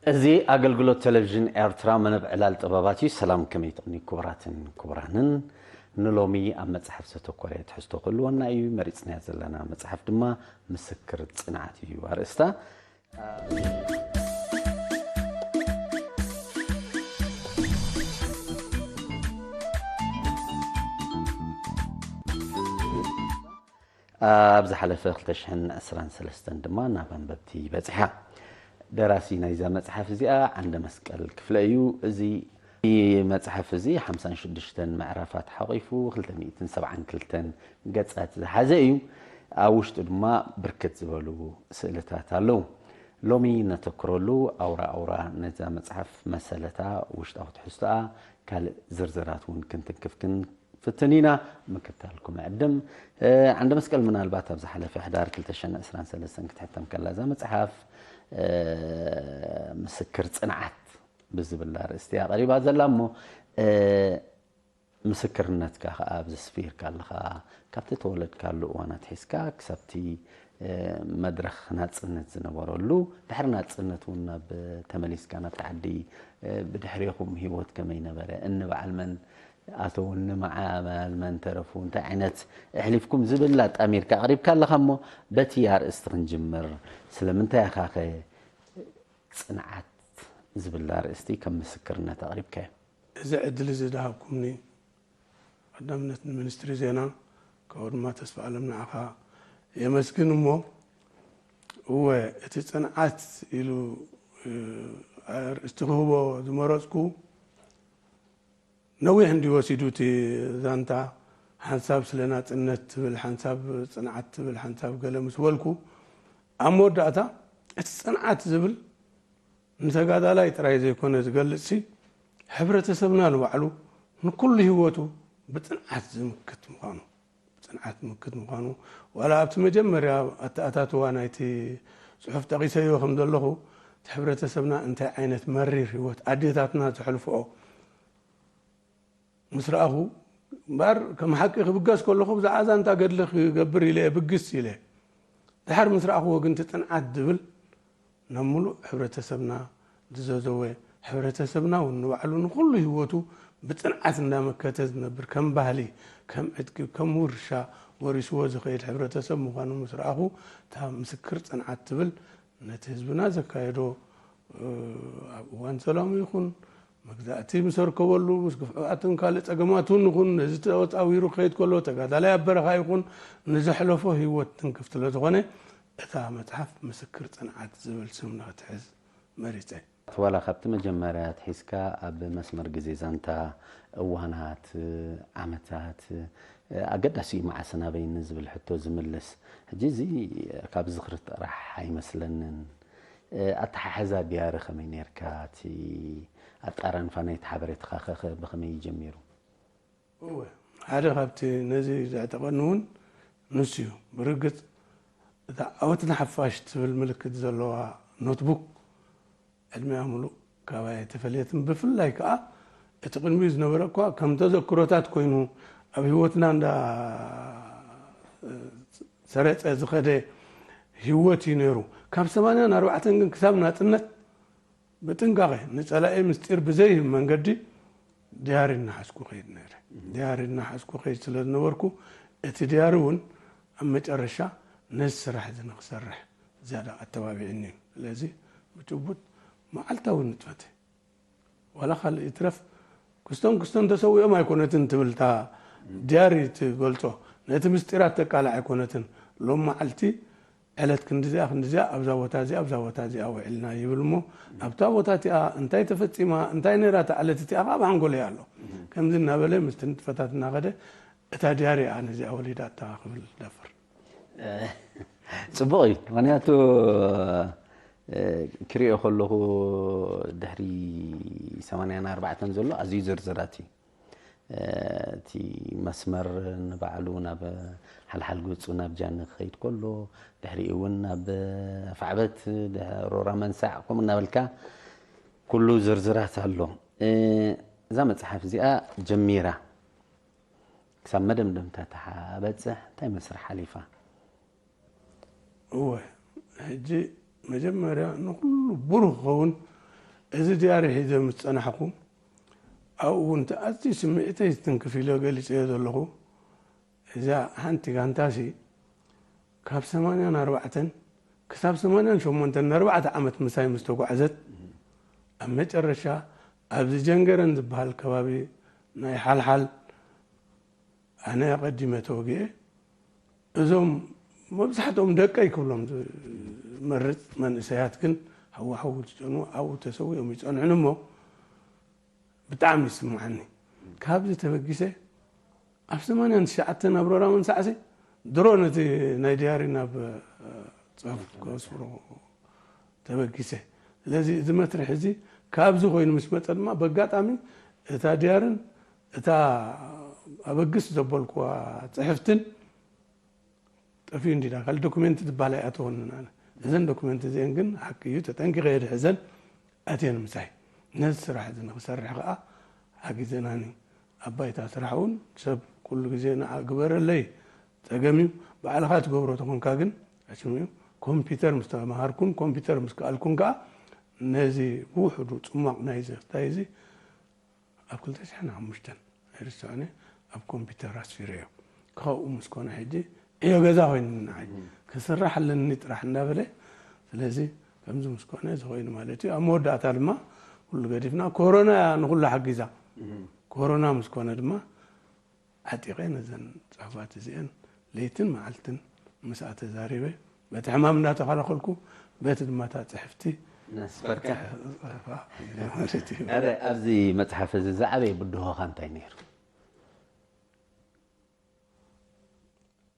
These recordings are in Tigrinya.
እዚ ኣገልግሎት ቴሌቪዥን ኤርትራ መደብ ዕላል ጥበባት እዩ። ሰላም፣ ከመይ ትቕኒ ክቡራትን ክቡራንን? ንሎሚ ኣብ መጽሓፍ ዘተኮረ ትሕዝቶ ክህልወና እዩ። መሪጽናያ ዘለና መጽሓፍ ድማ ምስክር ጽንዓት እዩ ኣርእስታ። ኣብ ዝሓለፈ ክልተ ሽሕን ዕስራን ሰለስተን ድማ ናብ ኣንበብቲ በጺሓ። ደራሲ ናይዛ መጽሓፍ እዚኣ ዓንደ መስቀል ክፍለ እዩ። እዚ መጽሓፍ እዚ ሓምሳን ሽዱሽተን ምዕራፋት ሓቒፉ፣ ክልተ ሚእትን ሰብዓን ክልተን ገጻት ዝሓዘ እዩ። ኣብ ውሽጡ ድማ ብርክት ዝበሉ ስእልታት ኣለዉ። ሎሚ ነተኩረሉ ኣውራ ኣውራ ነዛ መጽሓፍ መሰለታ፣ ውሽጣዊ ትሕዝቶኣ፣ ካልእ ዝርዝራት እውን ክንትንክፍ ክንፍትን ኢና። ምክትታልኩም ዕድም። እ፣ ዓንደ መስቀል፣ ምናልባት ኣብ ዝሓለፈ ሕዳር ክልተ ሽሕን ዕስራን ሰለስተን ክትሕተም ከላ እዛ መጽሓፍ፣ እ፣ ምስክር ጽንዓት ብዝብል ኣርእስቲ እያ ቀሪባ ዘላ እሞ፣ እ፣ ምስክርነትካ ከኣ ኣብዚ ስፊርካ ኣለኻ። ካብቲ ተወለድካሉ እዋን ኣትሒዝካ ክሳብቲ፣ እ፣ መድረኽ ናጽነት ዝነበረሉ፣ ድሕሪ ናጽነት እውን ናብ ተመሊስካ ናብቲ ዓዲ፣ እ፣ ብድሕሬኹም ህይወት ከመይ ነበረ? እኒ በዓል መን ኣተዉ፣ እኒ መዓ-፣ በዓል መን ተረፉ? እንታይ ዓይነት ኣሕሊፍኩም ዝብል ኣጣሚርካ ኣቕሪብካ ኣለኻ እሞ፣ በቲ ኣርእስቲ ክንጅምር። ስለምንታይ ኢኻ ኸ ጽንዓት ዝብል ኣርእስቲ ከም ምስክርነት ኣቕሪብካዮ? እዚ ዕድል እዚ ዝሃብኩምኒ ቀዳምነት ንሚኒስትሪ ዜና፣ ካብኡ ድማ ተስፋ ኣለም ንዓኻ የመስግን። እሞ እወ፣ እቲ ጽንዓት ኢሉ፣ እ፣ ኣርእስቲ ክህቦ ዝመረጽኩ፣ ነዊሕ እንዲ ወሲዱ እቲ ዛንታ፣ ሓንሳብ ስለ ናጽነት ትብል፣ ሓንሳብ ጽንዓት ትብል፣ ሓንሳብ ገለ ምስ በልኩ፣ ኣብ መወዳእታ እቲ ጽንዓት ዝብል ንተጋዳላይ ጥራይ ዘይኮነ ዝገልጽሲ፣ ሕብረተሰብና ንባዕሉ ንኩሉ ህይወቱ ብጽንዓት ዝምክት ምዃኑ፣ ብጽንዓት ዝምክት ምዃኑ፣ ዋላ ኣብቲ መጀመርያ ኣተኣታትዋ ናይቲ ጽሑፍ ጠቒሰዮ ከም ዘለኹ፣ እቲ ሕብረተሰብና እንታይ ዓይነት መሪር ህይወት ኣዴታትና ዘሕልፍኦ ምስ ረኣኹ፣ እምበኣር ከም ሓቂ ክብገስ ከለኹ ብዛዕባ ዛንታ ገድሊ ክገብር ኢለ እየ ብግስ ኢለ። ድሓር ምስ ረኣኽዎ ግን እቲ ጽንዓት ዝብል ናብ ምሉእ ሕብረተሰብና ዝዘዘወ፣ ሕብረተሰብና እውን ንባዕሉ ንኹሉ ህይወቱ ብጽንዓት እንዳመከተ ዝነብር፣ ከም ባህሊ፣ ከም ዕጥቂ፣ ከም ውርሻ ወሪስዎ ዝኸይድ ሕብረተሰብ ምዃኑ ምስ ረኣኹ፣ እታ ምስክር ጽንዓት ትብል ነቲ ህዝብና ዘካየዶ፣ እ፣ ኣብ እዋን ሰላሙ ይኹን፣ መግዛእቲ ምስ ኣርከበሉ፣ ምስ ግፍዕኣትን ካልእ ጸገማትን ይኹን፣ ነዚ ተጻዊሩ ክኸይድ ከሎ፣ ተጋዳላይ ኣብ በረኻ ይኹን፣ ንዘሕለፎ ህይወት ትንክፍ ስለ ዝኾነ፣ እታ መጽሓፍ ምስክር ጽንዓት ዝብል ስም ንኽትሕዝ መሪጸ። ዋላ ካብቲ መጀመርያ ኣትሒዝካ ኣብ መስመር ግዜ ዛንታ፣ እዋናት፣ ዓመታት፣ ኣገዳሲ እዩ መዓስ ናበይ ንዝብል ሕቶ ዝምልስ። ሕጂ እዚ ካብ ዝኽሪ ጥራሕ ኣይመስለንን። ኣተሓሕዛ ድያሪ ከመይ ኔርካ? እቲ ኣጣራንፋ ናይቲ ሓበሬታኻ ኸ ብኸመይ እዩ ጀሚሩ? እወ፣ ሓደ ካብቲ ነዚ ዘዕጠቐኒ እውን ንሱ እዩ። ብርግጽ እታ ዓወት ንሓፋሽ ትብል ምልክት ዘለዋ ኖትቡክ ዕድሚኣ ምሉእ ካባይ ኣይተፈለየትን። ብፍላይ ከኣ እቲ ቅድሚኡ ዝነበረ እኳ ከም ተዘክሮታት ኮይኑ ኣብ ህይወትና እንዳ ሰረጸ ዝኸደ ህይወት እዩ ነይሩ። ካብ ሰማንያን ኣርባዕተን ግን ክሳብ ናጽነት ብጥንቃቐ ንጸላኢ ምስጢር ብዘይህብ መንገዲ ድያሪ እናሓዝኩ ከይድ ነይረ። ድያሪ እናሓዝኩ ከይድ ስለ ዝነበርኩ፣ እቲ ድያሪ እውን ኣብ መጨረሻ ነዚ ስራሕ እዚ ንክሰርሕ ዝያዳ ኣተባቢዕኒ እዩ። ስለዚ ብጭቡጥ መዓልታዊ ንጥፈት፣ ዋላ ካልእ ይትረፍ፣ ክስቶን ክስቶን ተሰዊኦም ኣይኮነትን ትብል እታ ድያሪ ትገልጾ፣ ነቲ ምስጢራት ተቃልዕ ኣይኮነትን። ሎም መዓልቲ ዕለት ክንዲዚኣ ክንዲዚኣ ኣብዛ ቦታ እዚኣ ኣብዛ ቦታ እዚኣ ውዒልና ይብል እሞ፣ ኣብታ ቦታ እቲኣ እንታይ ተፈጺማ፣ እንታይ ነይራ እታ ዕለት እቲኣ ከዓ ኣብ ሓንጎለይ ኣሎ። ከምዚ እናበለ ምስቲ ንጥፈታት እናኸደ እታ ድያሪ እያ ነዚኣ ወሊዳታ ክብል ደፍር። ጽቡቕ እዩ። ምኽንያቱ፣ እ፣ ክሪኦ ከለኹ ድሕሪ ሰማንያን ኣርባዕተን ዘሎ ኣዝዩ ዝርዝራት እዩ። እ፣ እቲ መስመር ንባዕሉ ናብ ሓልሓል ገጹ ናብ ጃኒ ክኸይድ ከሎ፣ ድሕሪኡ እውን ናብ ኣፍዓበት፣ ድሕ-፣ ሮራ መንሳዕ፣ ከምኡ እናበልካ ኩሉ ዝርዝራት ኣሎ። እ፣ እዛ መጽሓፍ እዚኣ ጀሚራ ክሳብ መደምደምታ ትሓ-፣ በጽሕ እንታይ መስርሕ ሓሊፋ? እወ፣ ሕጂ መጀመርያ ንኹሉ ብሩህ ክኸውን እዚ ድያሪ ሒዘ ምስ ጸናሕኩ፣ ኣብኡ እውን እቲ ኣዝዩ ስምዒተይ ዝትንክፍ ኢለ ገሊጸዮ ዘለኹ፣ እዛ ሓንቲ ጋንታሲ ካብ ሰማንያን ኣርባዕተን ክሳብ ሰማንያን ሸሞንተን ንኣርባዕተ ዓመት ምሳይ ምስ ተጓዕዘት፣ ኣብ መጨረሻ ኣብዚ ጀንገረን ዝበሃል ከባቢ ናይ ሓልሓል ኣነ ኣቐዲመ ተወጊኤ። እዞም መብዛሕትኦም ደቀይ ክብሎም ዝመርጽ መንእሰያት ግን፣ ሃዋህው ዝጨኑ ኣብኡ ተሰዊኦም ይጸንሑኒ እሞ፣ ብጣዕሚ ይስምዓኒ። ካብዚ ተበጊሰ ኣብ ሰማንያን ትሽዓተን ኣብ ሮራ መንሳዕሲ ድሮ ነቲ ናይ ድያሪ ናብ ጽሑፍ ከስፍሮ ተበጊሰ። ስለዚ እዚ መስርሕ እዚ ካብዚ ኮይኑ ምስ መጸ ድማ፣ በጋጣሚ እታ ድያርን እታ ኣበግስ ዘበልኩዋ ጽሕፍትን ጠፊኡ እንዲዳ፣ ካልእ ዶክመንት ዝበሃል ኣይኣተወንን ኣነ። እዘን ዶክመንት እዚአን ግን ሓቂ እዩ፣ ተጠንቂቐ እየ ድሕዘን፣ ኣትየን ምሳይ። ነዚ ስራሕ እዚ ንክሰርሕ ከኣ ሓጊዘናኒ። ኣብ ባይታ ስራሕ እውን ሰብ ኩሉ ግዜ ንዓ ግበረለይ ጸገም እዩ። ባዕልኻ ትገብሮ ተኾንካ ግን ኣሽሙ እዩ። ኮምፒውተር ምስ ተማሃርኩን ኮምፒውተር ምስ ከኣልኩን ከኣ ነዚ ብውሕዱ ጽሟቕ ናይዚ ክታይ እዚ ኣብ ክልተ ሽሕን ሓሙሽተን ኣይርስዖኒ ኣብ ኮምፒውተር ኣስፊረዮ። ካብኡ ምስ ኮነ ሕጂ ዕዮ ገዛ ኮይኑ ንዓይ ክስራሕ ኣለኒ ጥራሕ እንዳበለ፣ ስለዚ ከምዚ ምስ ኮነ እዚ ኮይኑ ማለት እዩ። ኣብ መወዳእታ ድማ ኩሉ ገዲፍና፣ ኮሮና እያ ንኩሉ ሓጊዛ። ኮሮና ምስ ኮነ ድማ ዓጢቐ ነዘን ጽሑፋት እዚአን ለይትን መዓልትን ምስኣ ተዛሪበ፣ በቲ ሕማም እንዳተኸላኸልኩ፣ በቲ ድማ እታ ጽሕፍቲ ነስፈርካ። ጽሑፋ ማለት እዩ። ኣረ፣ ኣብዚ መጽሓፍ እዚ ዝዓበየ ብድሆኻ እንታይ ነይሩ?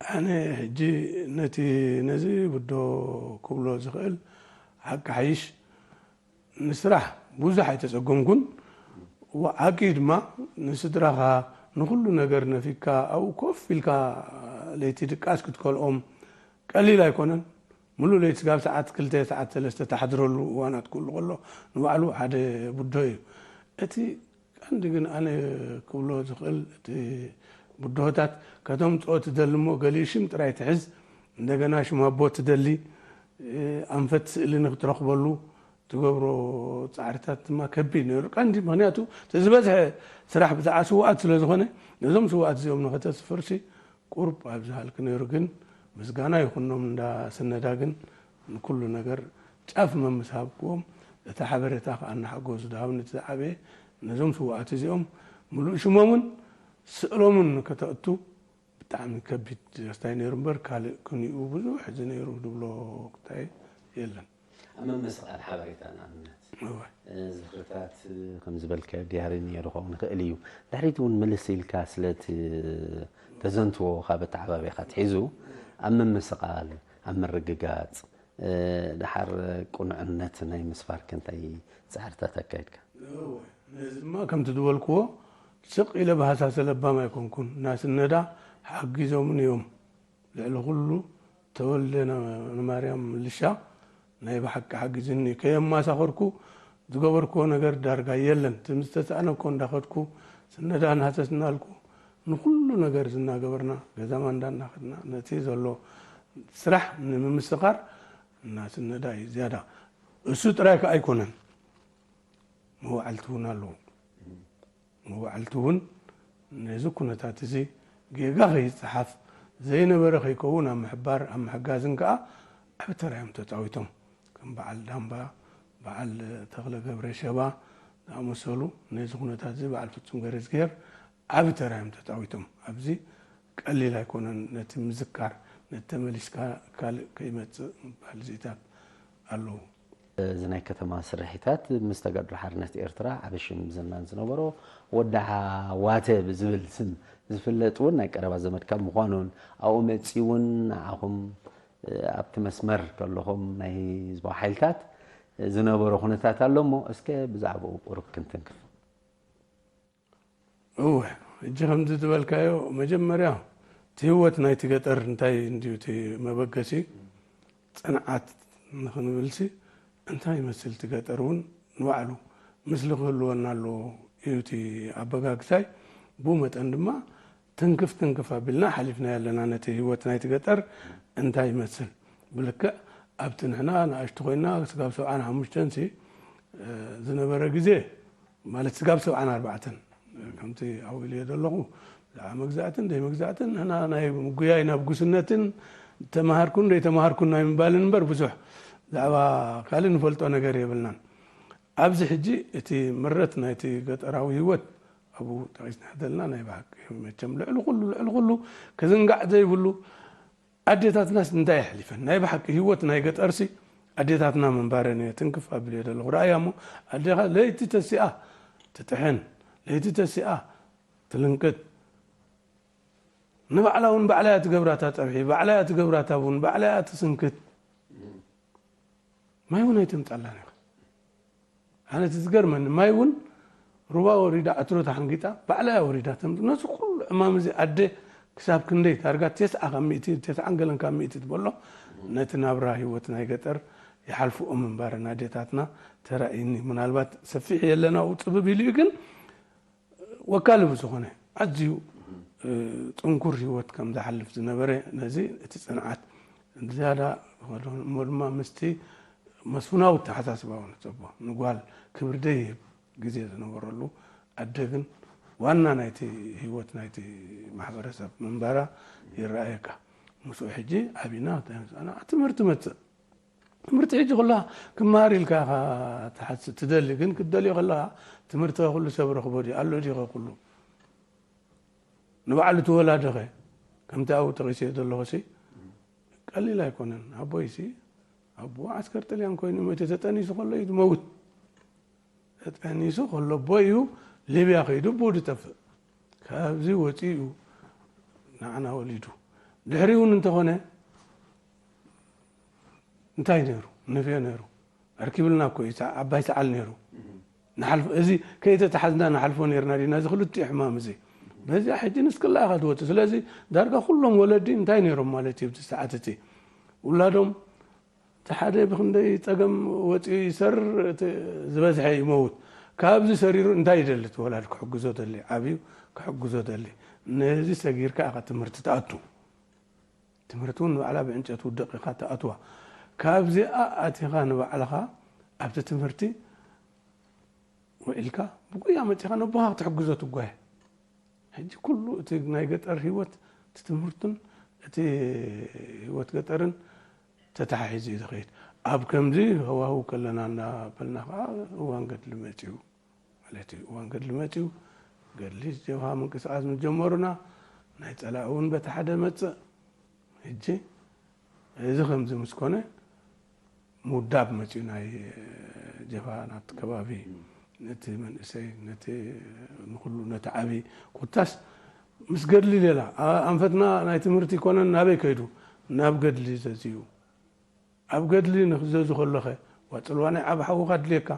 ኣነ ሕጂ ነቲ፣ ነዚ ብድሆ ክብሎ ዝኽእል፣ ሓቂ ሓይሽ ንስራሕ ብዙሕ ኣይተጸገምኩን። ዋ-፣ ሓቂ ድማ ንስድራኻ ንኹሉ ነገር ነፊግካ ኣብኡ ኮፍ ኢልካ ለይቲ ድቃስ ክትከልኦም ቀሊል ኣይኮነን። ሙሉእ ለይቲ ስጋብ ሰዓት ክልተ፣ ሰዓት ሰለስተ ትሓድረሉ እዋናት ክህሉ ከሎ ንባዕሉ ሓደ ብድሆ እዩ። እቲ ቀንዲ ግን ኣነ ክብሎ ዝኽእል፣ እቲ ብድሆታት ከተምጽኦ ትደሊ እሞ፣ ገሊኡ ሽም ጥራይ ትሕዝ፣ እንደገና ሽም ኣቦ ትደሊ፣ እ፣ ኣንፈት ስእሊ ንክትረኽበሉ ትገብሮ ጻዕርታት ድማ ከቢድ ነይሩ። ቀንዲ ምኽንያቱ እቲ ዝበዝሐ ስራሕ ብዛዕባ ስውኣት ስለ ዝኾነ፣ ነዞም ስውኣት እዚኦም ንኸተስፍርሲ ቁሩብ ኣብዝሃልኪ ነይሩ። ግን ምስጋና ይኹኖም እንዳ ስነዳ ግን ንኩሉ ነገር ጫፍ መምስ ሃብክዎም፣ እቲ ሓበሬታ ከኣ እናሓገዙ ድሃብኒ እቲ ዝዓበየ ነዞም ስውኣት እዚኦም ምሉእ ሽሞምን ስእሎምን ከተእቱ ብጣዕሚ ከቢድ ደስታይ ነይሩ እምበር፣ ካልእ ክንኡ ብዙሕ እዚ ነይሩ ዝብሎ ክታይ የለን። ኣብ መመስቓል ሓበሬታ ንኣብነት፣ እወ። እ፣ ዝኽርታት፣ እ፣ ከም ዝበልካዮ ዲያሪ ነይሩ ክኸውን ይኽእል እዩ። ድሕሪት እውን ምልስ ኢልካ ስለቲ ተዘንትዎ ካብ ኣተዓባቢኻ ኣትሒዙ ኣብ ምምስቓል፣ ኣብ ምርግጋጽ፣ እ፣ ደሓር ቅኑዕነት ናይ ምስፋርክ እንታይ ጻዕርታት ኣካይድካ? እወ። ነዚ ድማ ከምቲ ዝበልክዎ ስቕ ኢለ ብሃሳሰ ለባም ኣይኮንኩን። እናስነዳ ሓጊዞምን እዮም። ልዕሊ ኩሉ ተወልደ ነ-፣ ንማርያም ምልሻ ናይ ብሓቂ ሓጊዝኒ። ከየማሳኸርኩ ዝገበርክዎ ነገር ዳርጋ የለን። እቲ ምስ ተሳእነ እኮ እንዳኸድኩ፣ ስነዳ እናሃሰስ እናልኩ፣ ንኹሉ ነገር ዝናገበርና፣ ገዛ ማንዳ እናኸድና፣ ነቲ ዘሎ ስራሕ ንምምስኻር እናስነዳ እዩ ዝያዳ። እሱ ጥራይ ከኣ ኣይኮነን፣ መዋዕልቲ እውን ኣለዎ። መዋዕልቲ እውን ነዚ ኩነታት እዚ ጌጋ ከይጸሓፍ፣ ዘይነበረ ከይከውን ኣብ ምሕባር፣ ኣብ ምሕጋዝን ከኣ ዓቢ ተራ እዮም ተጻዊቶም። ከም በዓል ዳምባ፣ በዓል ተኽለ ገብረ ሸባ ዝኣመሰሉ ነዚ ኩነታት እዚ በዓል ፍጹም ገረዝግሄር ዓቢ ተራ እዮም ተጻዊቶም። ኣብዚ ቀሊል ኣይኮነን ነቲ ምዝካር፣ ነቲ ተመሊስካ ካልእ ከይመጽእ ምባል እዚታት ኣለዉ። እዚ ናይ ከተማ ስርሒታት ምስ ተጋድሎ ሓርነት ኤርትራ ዓቢ ሽም ዝናን ዝነበሮ ወዲ ዓዋተ ብዝብል ስም ዝፍለጥ እውን ናይ ቀረባ ዘመድካ ምዃኑን ኣብኡ መጺኡ እውን ንዓኹም ኣብቲ መስመር ከለኹም ናይ ህዝባዊ ሓይልታት ዝነበሮ ኩነታት ኣሎ እሞ እስከ ብዛዕባኡ ቁሩብ ክንትንክፍ። እወ፣ ሕጂ ከምዚ ዝበልካዮ መጀመርያ እቲ ህይወት ናይቲ ገጠር እንታይ እንድዩ እቲ መበገሲ ጽንዓት ንኽንብልሲ እንታይ ይመስል እቲ ገጠር እውን ንባዕሉ ምስሊ ክህልወና ኣለዎ እዩ እቲ ኣበጋግሳይ። ብኡ መጠን ድማ ትንክፍ ትንክፍ ኣቢልና ሓሊፍናዮ ኣለና ነቲ ህይወት ናይቲ ገጠር እንታይ ይመስል። ብልክዕ ኣብቲ ንሕና ንኣሽቱ ኮይና ስጋብ ሰብዓን ሓሙሽተን ሲ ዝነበረ ግዜ ማለት ስጋብ ሰብዓን ኣርባዕተን ከምቲ ኣውኢልዮ ዘለኹ ብዛዕባ መግዛእትን ዘይመግዛእትን ንሕና ናይ ምጉያይ ናብ ጉስነትን ተማሃርኩን ዘይተማሃርኩን ናይ ምባልን እምበር ብዙሕ ብዛዕባ ካልእ ንፈልጦ ነገር የብልናን። ኣብዚ ሕጂ እቲ ምረት ናይቲ ገጠራዊ ህይወት ኣብኡ ጠቒስና ዘለና ናይ ብሓቂ መቸም ልዕሊ ኩሉ ልዕሊ ኩሉ ክዝንጋዕ ዘይብሉ ኣዴታትናስ እንታይ ኣሕሊፈን ናይ ብሓቂ ህይወት ናይ ገጠርሲ ኣዴታትና ምንባረን እየ ትንክፍ ኣብልዮ ዘለኹ ረኣያ እሞ ኣዴኻ ለይቲ ተሲኣ ትጥሕን ለይቲ ተሲኣ ትልንቅጥ ንባዕላ እውን ባዕላ እያ ትገብራታ ፀብሒ ባዕላ እያ ትገብራታ ቡን ባዕላ እያ ትስንክት ማይ እውን ኣይተምፃላን ኢኻ ኣነ እቲ ዝገርመኒ ማይ እውን ሩባ ወሪዳ ዕትሮ ተሓንጊጣ ባዕላ እያ ወሪዳ ተምፅ ነዚ ኩሉ ዕማም እዚ ኣደ ክሳብ ክንደይ ዳርጋ ተስዓ ካብ ሚእቲ ተስዓን ገለን ካብ ሚእቲ ትበሎ ነቲ ናብራ ህይወት ናይ ገጠር ይሓልፍኦ ምንባረን ኣዴታትና ተራእይኒ ምናልባት ሰፊሕ የለና ፅብብ ኢሉ እዩ ግን ወካሊ ብዝኾነ ኣዝዩ ጥንኩር ህይወት ከም ዝሓልፍ ዝነበረ ነዚ እቲ ፅንዓት ዝያዳ እሞ ድማ ምስቲ መስፍናዊ ተሓሳስባ እውን ዝፀቦ ንጓል ክብሪ ደይህብ ግዜ ዝነበረሉ ኣደ ግን ዋና ናይቲ ህይወት ናይቲ ማሕበረሰብ ምንባራ ይረኣየካ ምስኡ ሕጂ ዓቢና ትምህርቲ መፅእ ትምህርቲ ሕጂ ኩላ ክመሃር ኢልካ ኢኻ ትሓስብ ትደሊ ግን ክትደልዮ ከለኻ ትምህርቲ ኩሉ ሰብ ረኽቦ ድዩ ኣሎ ድዩ ኩሉ ንባዕሉ ትወላደኸ ከምቲ ኣብኡ ጠቒሰ ዘለኹ ሲ ቀሊል ኣይኮነን ኣቦይ ሲ ኣቦ ዓስከር ጥልያን ኮይኑ መቴ ተጠኒሱ ከሎ እዩ ዝመውት ተጠኒሱ ከሎ ኣቦ እዩ ሊብያ ከይዱ ብኡ ዝጠፍእ ካብዚ ወፂኡ ንዓና ወሊዱ ድሕሪ እውን እንተኾነ እንታይ ነይሩ ንፍዮ ነይሩ ኣርኪብልና እኮ እዩ ዓባይ ሰዓል ነይሩ ንሓልፎ እዚ ከይተተሓዝና ንሓልፎ ነይርና ዲና እዚ ክልቲኡ ሕማም እዚ በዚኣ ሕጂ ንስክላ ኢኻ ትወፅእ ስለዚ ዳርጋ ኩሎም ወለዲ እንታይ ነይሮም ማለት እዩ ብቲ ሰዓት እቲ ውላዶም እቲ ሓደ ብክንደይ ፀገም ወፂኡ ይሰር ዝበዝሐ ይመውት ካብዚ ሰሪሩ እንታይ ይደሊ እቲ ወላድ ክሕግዞ ደሊ ዓብዩ ክሕግዞ ደሊ ነዚ ሰጊርካ ኢኻ ትምህርቲ ትኣቱ ትምህርቲ እውን ንባዕላ ብዕንጨት ውድቕ ኢኻ ትኣትዋ ካብዚኣ ኣቲኻ ንባዕልኻ ኣብቲ ትምህርቲ ውዒልካ ብጉያ መፂኻ ነቦኻ ክትሕግዞ ትጓየ ሕጂ ኩሉ እቲ ናይ ገጠር ህይወት እቲ ትምህርቱን እቲ ህይወት ገጠርን ተተሓሒዙ እዩ ዝኸይድ ኣብ ከምዚ ሃዋህው ከለና እናበልና ከዓ እዋን ገድሊ መፂኡ ማለት እዩ እዋን ገድሊ መፂኡ ገድሊ ጀብሃ ምንቅስቃስ ምስ ጀመሩና ናይ ፀላኢ እውን በቲ ሓደ መፅእ ሕጂ እዚ ከምዚ ምስ ኮነ ምውዳብ መፅኡ ናይ ጀብሃ ናብቲ ከባቢ ነቲ መንእሰይ ነቲ ንኩሉ ነቲ ዓብዪ ኮታስ ምስ ገድሊ ሌላ ኣንፈትና ናይ ትምህርቲ ይኮነን ናበይ ከይዱ ናብ ገድሊ ዘዝዩ ኣብ ገድሊ ንክዘዙ ከሎኸ ዋፅልዋ ናይ ዓብ ሓውካ ድልየካ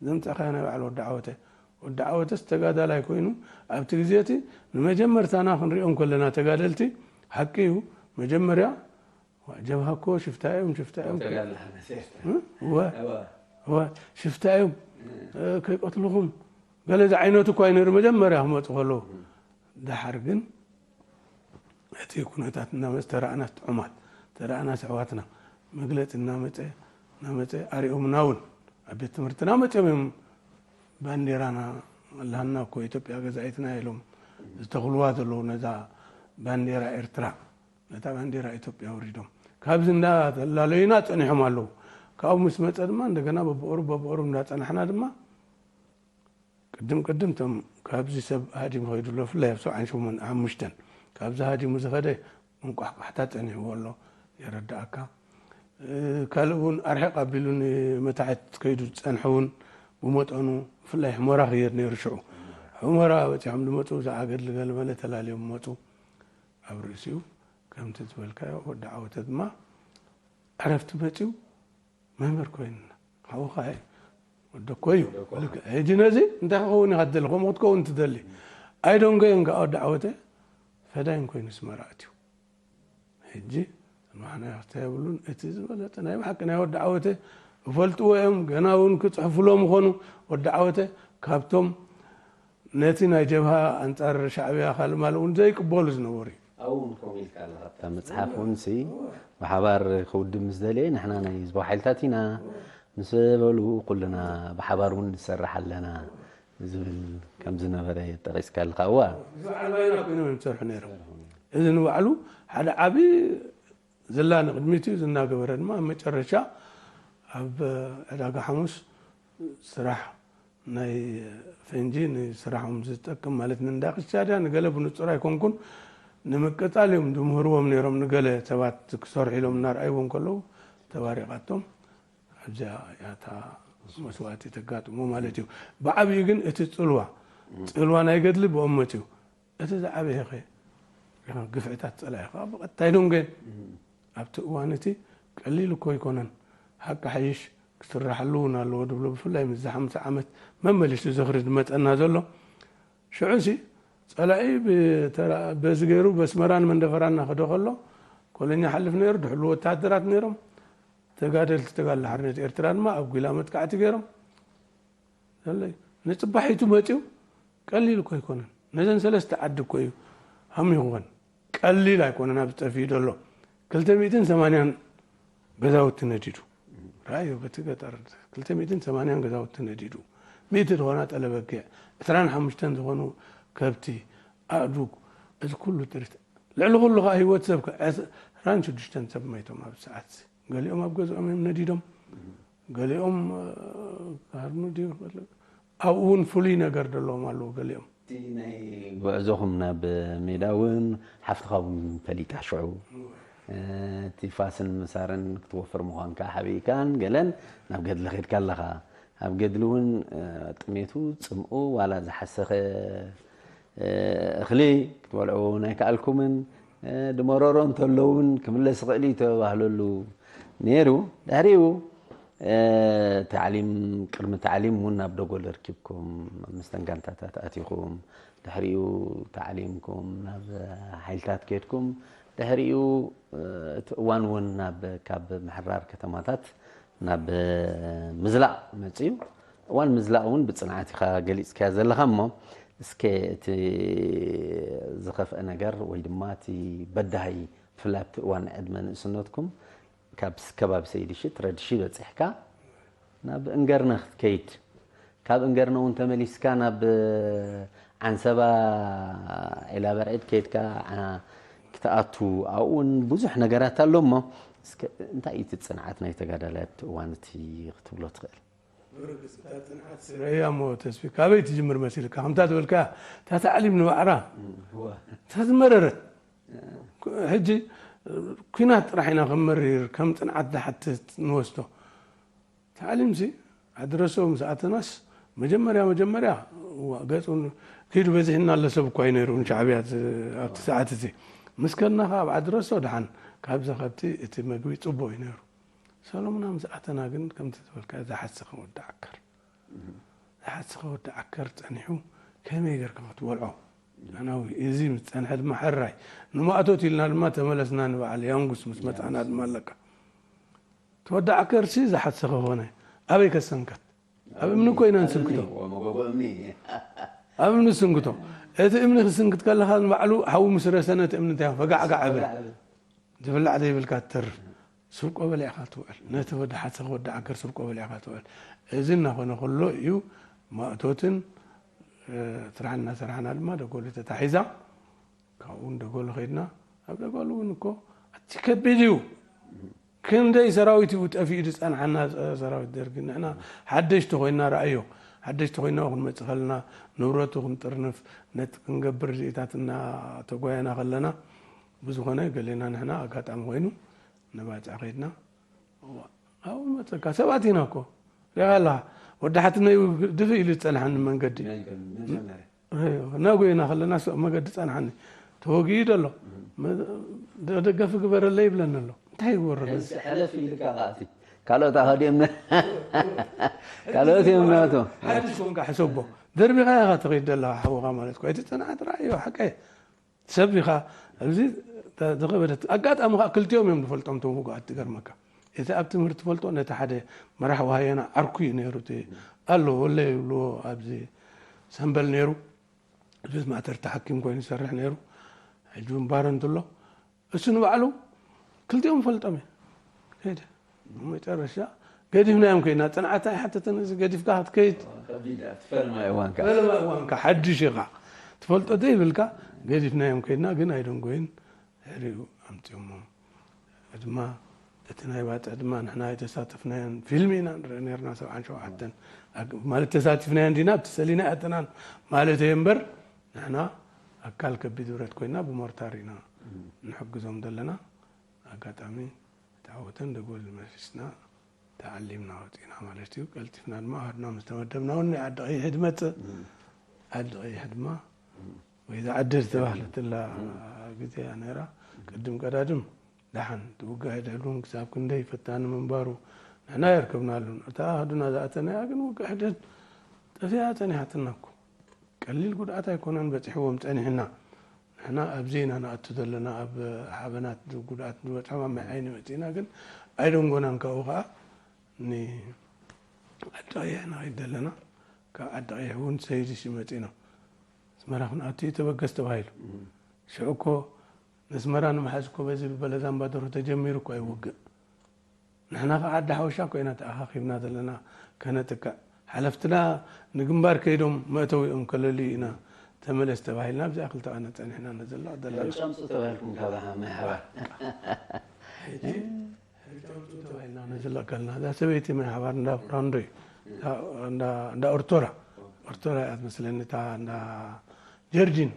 ዘምፃእካዮ ናይ ባዕሉ ወዲ ዓወተ ወዲ ዓወተስ ተጋዳላይ ኮይኑ ኣብቲ ግዜ እቲ ንመጀመርታና ክንሪኦም ከለና ተጋደልቲ ሓቂ እዩ መጀመርያ ጀብሃ እኮ ሽፍታ እዮም ሽፍታ እዮም ሽፍታ እዮም ከይቀትልኹም ገለ ዝዓይነቱ እኳ ይነሩ መጀመርያ ክመፁ ከለዉ ደሓር ግን እቲ ኩነታት እናመፀ ተረኣናስ ጥዑማት ተረኣናስ ኣሕዋትና መግለፂ እናመፀ እናመፀ ኣሪኦምና እውን ኣብ ቤት ትምህርትና መፅኦም እዮም ባንዴራና ኣላሃና እኮ ኢትዮጵያ ገዛኢትና ኢሎም ዝተኽልዋ ዘለዉ ነዛ ባንዴራ ኤርትራ ነታ ባንዴራ ኢትዮጵያ ኣውሪዶም ካብዚ እንዳተላለዩና ፀኒሖም ኣለዉ ካብኡ ምስ መፀ ድማ እንደገና በብቕሩብ በብቕሩብ እንዳፀናሕና ድማ ቅድም ቅድም ቶም ካብዚ ሰብ ሃዲሙ ከይዱ ኣሎ ብፍላይ ኣብ ሰብዓን ሸሞንተን ሓሙሽተን ካብዚ ሃዲሙ ዝኸደ እንቋሕቋሕታ ጸኒሕዎ ኣሎ የረድኣካ። ካልእ እውን ኣርሒቕ ኣቢሉ ንመታሕት ከይዱ ዝጸንሐ እውን ብመጠኑ ብፍላይ ሕሞራ ክየድ ነይሩ ሽዑ። ሕሞራ በጺሖም ዝመጹ ብዛዕባ ገድሊ ገለመለ ተላልዮም መጹ። ኣብ ርእሲኡ ከምቲ ዝበልካዮ ወዲ ዓወተ ድማ ዕረፍቲ መጺኡ መምህር ኮይንና ሓውኻ ወደኮ እዩ። ሕጂ ነዚ እንታይ ክኸውን ኢኻ ትደሊ? ከምኡ ክትከውን ትደሊ? ኣይደንጎየን ከዓ ወዲ ዓወተ ፈዳይን ኮይኑ ስመራ ኣትዩ። ሕጂ ንባሕና ያፍታ የብሉን። እቲ ዝበለጠ ናይ ብሓቂ ናይ ወዲ ዓወተ እፈልጥዎ እዮም። ገና እውን ክፅሕፉሎም ምኾኑ ወዲ ዓወተ ካብቶም ነቲ ናይ ጀብሃ ኣንጻር ሻዕብያ ካልእ ማል እውን ዘይቅበሉ ዝነበሩ እዩ። ኣብኡ እውን ከምኡ ኢልካ ኣለኻ ኣብታ መጽሓፍ እውን ሲ ብሓባር ክውድብ ምስ ደለየ ንሕና ናይ ህዝባዊ ሓይልታት ኢና ምስ በሉ፣ ኩልና ብሓባር እውን ንሰርሕ ኣለና ዝብል ከም ዝነበረ ጠቒስካ ኣለኻ። እዋ። እዚ ባዕሉ ባይና ኮይኖም እዮም ዝሰርሑ ነይሮም። እዚ ንባዕሉ ሓደ ዓቢ ዝላ ንቕድሚት እዩ። ዝናገበረ ድማ ኣብ መጨረሻ ኣብ ዕዳጋ ሓሙስ ስራሕ ናይ ፈንጂ ንስራሖም ዝጠቅም ማለት ንእንዳ ቅሻድያ ንገለ ብንጹር ኣይኮንኩን ንምቅጻል እዮም ዝምህርዎም ነይሮም። ንገለ ሰባት ክሰርሑ ኢሎም እናርኣይዎም ከለዉ ተባሪቓቶም ኣብዚኣ ያታ መስዋእቲ ተጋጥሞ ማለት እዩ። ብዓብዩ ግን እቲ ጽልዋ ጽልዋ ናይ ገድሊ ብኦመት እዩ። እቲ ዝዓበየ ኸ ግፍዕታት ጸላኢ ኸዓ ብቐጥታ ይደንጎየን። ኣብቲ እዋን እቲ ቀሊል እኮ ኣይኮነን። ሓቂ ሓይሽ ክስራሓሉ እውን ኣለዎ ድብሎ፣ ብፍላይ ምስዚ ሓምሳ ዓመት መመሊሱ ዝኽሪ ዝመጸና ዘሎ። ሽዑ ሲ ጸላኢ ብተራ-፣ በዚ ገይሩ በስመራን መንደፈራን እናኸደ ከሎ ኮለኛ ሓልፍ ነይሩ፣ ድሕሉ ወታደራት ነይሮም። ተጋደልቲ ተጋድሎ ሓርነት ኤርትራ ድማ ኣብ ጒላ መጥቃዕቲ ገይሮም። ዘለዩ ንጽባሒቱ መጺኡ ቀሊል እኮ ኣይኮነን። ነዘን ሰለስተ ዓዲ እኮ እዩ ሃሚኹወን። ቀሊል ኣይኮነን ኣብዚ ጠፊኡ ዘሎ። ክልተ ሚእትን ሰማንያን ገዛውቲ ነዲዱ። ረኣዮ በቲ ገጠር ክልተ ሚእትን ሰማንያን ገዛውቲ ነዲዱ። ሚእቲ ዝኾና ጠለበጊዕ፣ ዕስራን ሓሙሽተን ዝኾኑ ከብቲ፣ ኣእዱግ፣ እዚ ኩሉ ጥሪት። ልዕሊ ኩሉ ኸዓ ህይወት ሰብ ከ ዕስራን ሽዱሽተን ሰብ መይቶም ኣብዚ ሰዓት እዚ። ገሊኦም ኣብ ገዝኦም እዮም ነዲዶም። ገሊኦም፣ እ፣ ክሃድሙ ድዩ? ኣብኡ እውን ፍሉይ ነገር ዘለዎም ኣለዉ ገሊኦም። እቲ ናይ ጉዕዞኹም ናብ ሜዳ እውን ሓፍትኻ እውን ፈሊጣ ሽዑ። እ፣ እቲ ፋስን ምሳርን ክትወፍር ምዃንካ ሓቢእካን ገለን ናብ ገድሊ ኸድካ ኣለኻ። ኣብ ገድሊ እውን፣ እ፣ ጥሜቱ፣ ጽምኡ፣ ዋላ ዝሓሰኸ፣ እ፣ እኽሊ ክትበልዑ እውን ኣይከኣልኩምን። እ፣ ድመረሮ እንተሎ እውን ክምለስ ይኽእል እዩ ተባህለሉ ነይሩ። ድሕሪኡ፣ እ፣ ታዕሊም፣ ቅድሚ ታዕሊም እውን ናብ ደጎል ረኪብኩም፣ ኣብ መስተን ጋንታታት ኣቲኹም። ድሕሪኡ ታዕሊምኩም ናብ ሓይልታት ከድኩም። ድሕሪኡ፣ እ፣ እቲ እዋን እውን ናብ፣ ካብ ምሕራር ከተማታት ናብ ምዝላቕ መጽዩ። እዋን ምዝላቕ እውን ብጽንዓት ኢኻ ገሊጽካዮ ዘለኻ እሞ፣ እስከ እቲ ዝኸፍአ ነገር ወይ ድማ እቲ በዳሂ፣ ብፍላይ ኣብቲ እዋን ዕድመ ንእስነትኩም፣ ካብ ስ-፣ ከባቢ ሰይዲ ሽት ረድሺ በጺሕካ ናብ እንገርነ ክትከይድ፣ ካብ እንገርነ እውን ተመሊስካ ናብ ዓንሰባ ዒላ በርዒድ ከይድካ፣ ዓ-፣ ክትኣቱ፣ ኣብኡ እውን ብዙሕ ነገራት ኣሎ እሞ፣ እስከ እንታይ እዩ እቲ ጽንዓት ናይ ተጋዳላይ ኣብቲ እዋን እቲ ክትብሎ ትኽእል? ብርግጽ እታ ጽንዓት ረእያ እሞ ተስፊ፣ ካበይ ትጅምር መሲልካ? ከምታ ዝበልካ፣ እታ ታዕሊም ንባዕራ፣ እዋ። እታ ዝመረረት። ሕጂ፣ ኲናት ጥራሕ ኢና ከም መሪር፣ ከም ጽንዓት ዝሓትት ንወስዶ። ታዕሊምሲ፣ ዓዲ ረሶ ምስ ኣተናስ፣ መጀመርያ፣ መጀመርያ፣ እዋ፣ ገጹ ን-፣ ኪዱ በዚሕና ኣሎ ሰብ እኳ እዩ ነይሩ፣ ንሻዕብያ ዝ-፣ ኣብቲ ሰዓት እዚ። ምስ ከድና ኸኣ ኣብ ዓዲ ረሶ ደሓን፣ ካብዚ፣ ካብቲ እቲ መግቢ ጽቡቕ እዩ ነይሩ። ሰሎሙና ምስ ኣተና ግን፣ ከምቲ ዝበልካ፣ ዝሓሰኸ ወዲ ዓከር። ዝሓሰኸ ወዲ ዓከር ጸኒሑ፣ ከመይ ጌርካ ክትበልዖ? ኣናዊ፣ እዚ ምስ ጸንሐ ድማ ሕራይ። ንማእቶት ኢልና ድማ ተመለስና ንበዓል ያንጉስ ምስ መጻእና ድማ ኣለካ። እቲ ወዲ ዓከርሲ ዝሓሰኸ ኾነ። ኣበይ ከሰንከት? ኣብ እምኒ እኮ ኢና ንስንክቶ። እምኒ፣ ወ-፣ መጎጎ እምኒ። ኣብ እምኒ ዝስንክቶ። እቲ እምኒ ክስንክት ከለኻ ንባዕሉ ሓዊ ምስ ረሰነ እቲ እምኒ እንታይ ፈጋዕጋዕ እብል። ዝብላዕ ዘይብልካ ትተርፍ። ስርቆ በሊዕኻ ትውዕል። ነቲ ወዲ ሓሰኸ ወዲ ዓከር ስርቆ በሊዕኻ ትውዕል። እዚ እናኾነ ከሎ እዩ ማእቶትን፣ እ፣ ስራሕ እናሰራሕና ድማ ደጎሊ ተታሒዛ። ካብኡ ንደጎሎ ከይድና፣ ኣብ ደጎሎ እውን እኮ ኣቲ ከቢድ እዩ። ክንደይ ሰራዊት እዩ ጠፊኡ ዝጸንሓና፣ ጸ-፣ ሰራዊት ደርጊ። ንሕና ሓደሽቲ ኮይና፣ ረኣዮ፣ ሓደሽቲ ኮይና ክንመጽእ ከለና፣ ንብረቱ ክንጥርንፍ፣ ነቲ ክንገብር እዚኢታት እናተጓየና ከለና፣ ብዝኾነ ገሌና ንሕና ኣጋጣሚ ኮይኑ ንባጽዕ ከይድና፣ እዋ፣ ኣብኡ መጸካ ሰባት ኢና እኮ። ሪኻ ኣለኻ፣ ወዲ ሓትነይ ድፍእ ኢሉ ዝጸንሓኒ መንገዲ። ናይ መጀመርያ። ናጎይና ከለና ስ-፣ መገዲ ጸንሓኒ። ተወጊኡ ደሎ። መ-፣ ደ-፣ ደገፊ ግበረለይ ይብለኒ ኣሎ። እንታይ ይወረደ? ሕስ-፣ ሕለፍ ኢልካ ከኣ እቲ ካልኦት ኣኸዲኦም ነ-፣ ካልኦት እዮም ናቶም። ሓድሽ ኮንካ ሕሰቦ። ደርቢኻ ኢኻ ትኸይድ ዘለኻ ሓውኻ ማለት እኮ። እቲ ጽንዓት ረኣዮ፣ ሓቀይ። ሰብ ኢኻ። ኣብዚ ተ-፣ ዝኸበደት ኣጋጣሚ ከኣ ክልቲኦም እዮም ዝፈልጦም እቶም ውጉኣት፣ ትገርመካ። እቲ ኣብ ትምህርቲ ትፈልጦ ነቲ ሓደ መራሒ ወሃየና ዓርኩ እዩ ነይሩ። እቲ ኣሎ ወለ ይብልዎ ኣብዚ ሰምበል ነይሩ። ቤት ማእተርቲ ሓኪም ኮይኑ ይሰርሕ ነይሩ። ሕጂ እውን ባረንት ኣሎ። እሱ ንባዕሉ ክልቲኦም ፈልጦም እየ። ከይደ። መጨረሻ ገዲፍናዮም ከይድና፣ ጽንዓት ኣይሓተተን። እዚ ገዲፍካ ክትከይድ ከቢድ እያ። ትፈልማ እዋንካ ፈለማ እዋንካ ሓድሽ ኢኻ ትፈልጦ ዘይብልካ ገዲፍናዮም ከይድና፣ ግን ኣይደንጎይን። ድሕሪኡ ኣምፅኦሞ ድማ እቲ ናይ ባፅዕ ድማ ንሕና ኣይተሳተፍናዮን። ፊልም ኢና ንርኢ ነርና። ሰብዓን ሸውዓተን ማለት ተሳቲፍናዮን ዲና ኣብቲ ሰሊና ያጥናን ማለት እየ እምበር፣ ንሕና ኣካል ከቢድ ብረት ኮይና ብሞርታር ኢና ንሕግዞም ዘለና። ኣጋጣሚ ተዓወተን ደጎል መሲስና ተዓሊምና ወፂና ማለት እዩ። ቀልጢፍና ድማ ኣህድና ምስ ተመደብና እውን ናይ ዓዲ ቀይሕ ትመፅእ። ዓዲ ቀይሕ ድማ ወይ ዝዓደር ዝተባህለትላ ግዜ እያ ነይራ። ቅድም ቀዳድም ደሓን እቲ ውግእ ሕደድ እውን ክሳብ ክንደይ ፈታኒ ምንባሩ ንሕና የርከብናሉን። እታ ኣህዱና ዝኣተናያ ግን ውግእ ሕደድ ጠፊኣ ፀኒሓትና እኮ። ቀሊል ጉድኣት ኣይኮነን በፂሕዎም ፀኒሕና። ንሕና ኣብዚ ኢና ንኣቱ ዘለና፣ ኣብ ሓበናት ጉድኣት ዝበፅሖም ኣብ ማይ ዓይኒ መፂእና ግን ኣይደንጎናን። ካብኡ ከዓ ንዓዲ ቀይሕ ንኸይድ ዘለና፣ ካብ ዓዲ ቀይሕ እውን ሰይድሽ መፂና ኣስመራ ክንኣቱ እዩ ተበገስ ተባሂሉ። ሽዑ እኮ ነስመራ ንምሓዝ እኮ በዚ ብበለዛምባ ደርሆ ተጀሚሩ እኮ እዩ ውግእ። ንሕና ከዓ ዓዲ ሓበሻ እኮ ኢና ተኣኻኺብና ዘለና ከነጥቅዕ። ሓለፍትና ንግንባር ከይዶም መእተዊኦም ከለልዩ ኢና ተመለስ ተባሂልና ኣብዚኣ ክልተ ቀነ ፀኒሕና ነዘለቕ ዘለና። ሕርጫ ምፁ ተባሂልኩም ካብ ማይ ሓባር ሕርጫ ምፁ ተባሂልና ነዘለቕ ከለና እዛ ሰበይቲ ማይ ሓባር እንዳ ፍራንዶ እዩ። እንዳ ኦርቶራ ኦርቶራ እያ ትመስለኒ እታ እንዳ ጀርጂን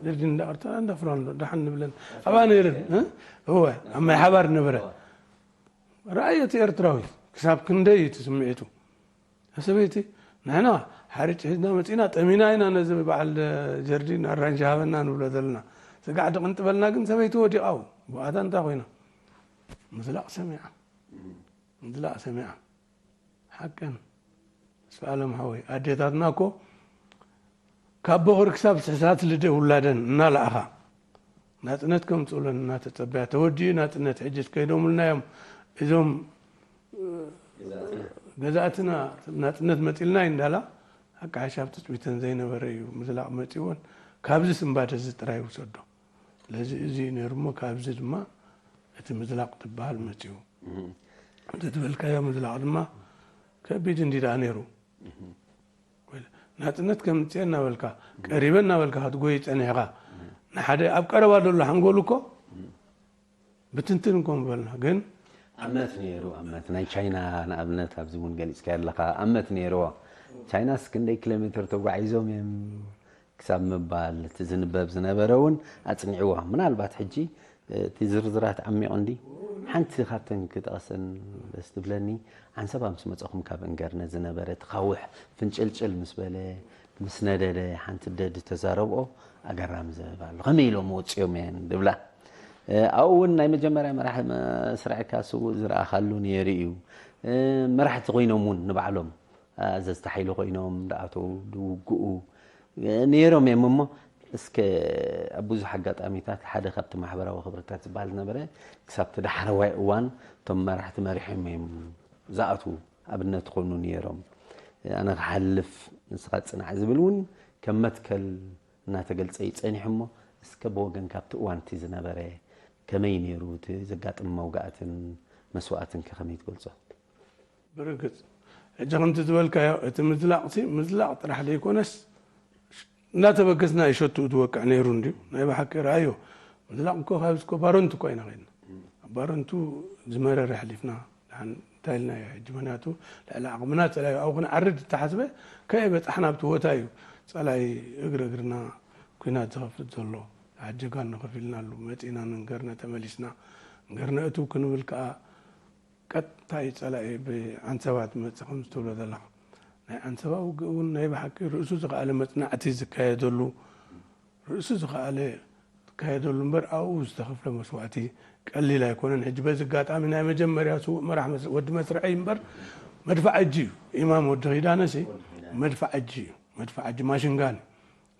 ጀርጂን እንዳ ኦርቶራ እንዳ ፍራንዶ ደሓን ንብለን ኣብኣ ነይረን። እወ ኣብ ማይ ሓባር ነበረ። ረኣዮ እቲ ኤርትራዊ ክሳብ ክንደይ እዩ እቲ ስምዒቱ። ሰበይቲ ንሕና ሓርጭ ሒዝና መፂና ጠሚና ኢና ነዚ በዓል ጀርዲን ኣራንሺ ሃበና ንብሎ ዘለና። ስጋዕ ድቕንጥበልና ግን ሰበይቲ ወዲቓ ብኣታ እንታይ ኮይና ምዝላቕ ሰሚዓ ምዝላቕ ሰሚዓ ሓቀን ስኣለም ሓወይ ኣዴታትና እኮ ካብ ቦኽሪ ክሳብ ስሕሳት ልደ ውላደን እናለኣኻ ናፅነት ከምፅኡለን እናተፀበያ ተወዲኡ ናፅነት ሕጂ ከይዶምልና እዮም እዞም ገዛእትና ናፅነት መፂልና እዩ እንዳላ ሓቂ ሓሻብ ትፅቢተን ዘይነበረ እዩ ምዝላቕ መፂእወን። ካብዚ ስንባደ እዚ ጥራይ ይውሰዶ። ስለዚ እዚ እዩ ነይሩ እሞ ካብዚ ድማ እቲ ምዝላቕ ትበሃል መፂኡ። እቲ ትበልካዮ ምዝላቕ ድማ ከቢድ እንዲ ደኣ ነይሩ። ናፅነት ከምፅኤ እናበልካ ቀሪበ እናበልካ ክትጎይ ፀኒሕካ ንሓደ ኣብ ቀረባ ዘሎ ሓንጎሉ እኮ ብትንትን እኮ ምበልና ግን ኣመት ነይሩ ኣመት ናይ ቻይና ንኣብነት ኣብዚ እውን ገሊፅካ ኣለካ ኣመት ነይርዎ። ቻይናስ ክንደይ ኪሎ ሜትር ተጓዒዞም እዮም ክሳብ ምባል እቲ ዝንበብ ዝነበረ እውን ኣፅኒዕዎ። ምናልባት ሕጂ እቲ ዝርዝራት ዓሚቑ እንዲ ሓንቲ ካብተን ክጠቐሰን ደስ ትብለኒ ዓንሰባ ምስ መፀኹም ካብ እንገርነ ዝነበረ እቲ ካውሕ ፍንጭልጭል ምስ በለ ምስ ነደደ ሓንቲ ደድ ተዛረብኦ ኣገራሚ ዘረባ ኣሎ። ከመይ ኢሎም ወፂኦም እየን ድብላ ኣብኡ እውን ናይ መጀመርያ መራሒ መስርዕካ ስውእ ዝረኣኻሉ ነይሩ እዩ። መራሕቲ ኮይኖም እውን ንባዕሎም ኣዘዝቲ ሓይሊ ኮይኖም ዝኣተው ዝውግኡ ነይሮም እዮም እሞ እስከ ኣብ ብዙሕ ኣጋጣሚታት ሓደ ካብቲ ማሕበራዊ ክብርታት ዝበሃል ዝነበረ ክሳብ እቲ ዳሕረዋይ እዋን እቶም መራሕቲ መሪሖም እዮም ዝኣትዉ ኣብነት ኮይኑ ነይሮም። ኣነ ክሓልፍ ንስኻ ፅናዕ ዝብል እውን ከም መትከል እናተገልፀ እዩ ፀኒሑ እሞ እስከ ብወገን ካብቲ እዋን እቲ ዝነበረ ከመይ ነይሩ እቲ ዘጋጥም መውጋእትን መስዋእትን ከ ከመይ ትገልፆ? ብርግፅ ሕጂ ከምቲ ዝበልካዮ እቲ ምዝላቕ ሲ ምዝላቕ ጥራሕ ዘይኮነስ እናተበገስና ይሸትኡ ዝወቅዕ ነይሩ እንድዩ። ናይ ብሓቂ ረኣዮ ምዝላቕ እኮ ካብዚ እኮ ባረንቱ እኮ ኢና ከድና ኣብ ባረንቱ ዝመረረ ኣሕሊፍና ደሓን እንታይ ኢልና እዩ ሕጂ ምክንያቱ ልዕሊ ዓቕምና ፀላዩ ኣብኡ ክንዓርድ እተሓስበ ከየ በፃሕና ኣብቲ ቦታ እዩ ፀላኢ እግሪ እግርና ኩናት ዝኸፍት ዘሎ። ሓጀጋን ንኸፊልናሉ መፂና ንንገርነ ተመሊስና ንገርነ እትው ክንብል ከዓ ቀጥታ እዩ ፀላኢ ብዓንሰባ ትመፅእ ከም ዝትብሎ ዘለኻ ናይ ዓንሰባ ውግእ እውን ናይ ብሓቂ ርእሱ ዝኸኣለ መፅናዕቲ ዝካየደሉ ርእሱ ዝኸኣለ ዝካየደሉ እምበር ኣብኡ ዝተኸፍለ መስዋእቲ ቀሊል ኣይኮነን። ሕጂ በዚ ኣጋጣሚ ናይ መጀመርያ ስዉእ መራሕ ወዲ መስርዐይ እምበር መድፋዕ እጂ እዩ። ኢማም ወዲ ኺዳነሲ መድፋዕ እጂ እዩ። መድፋዕ እጂ ማሽንጋን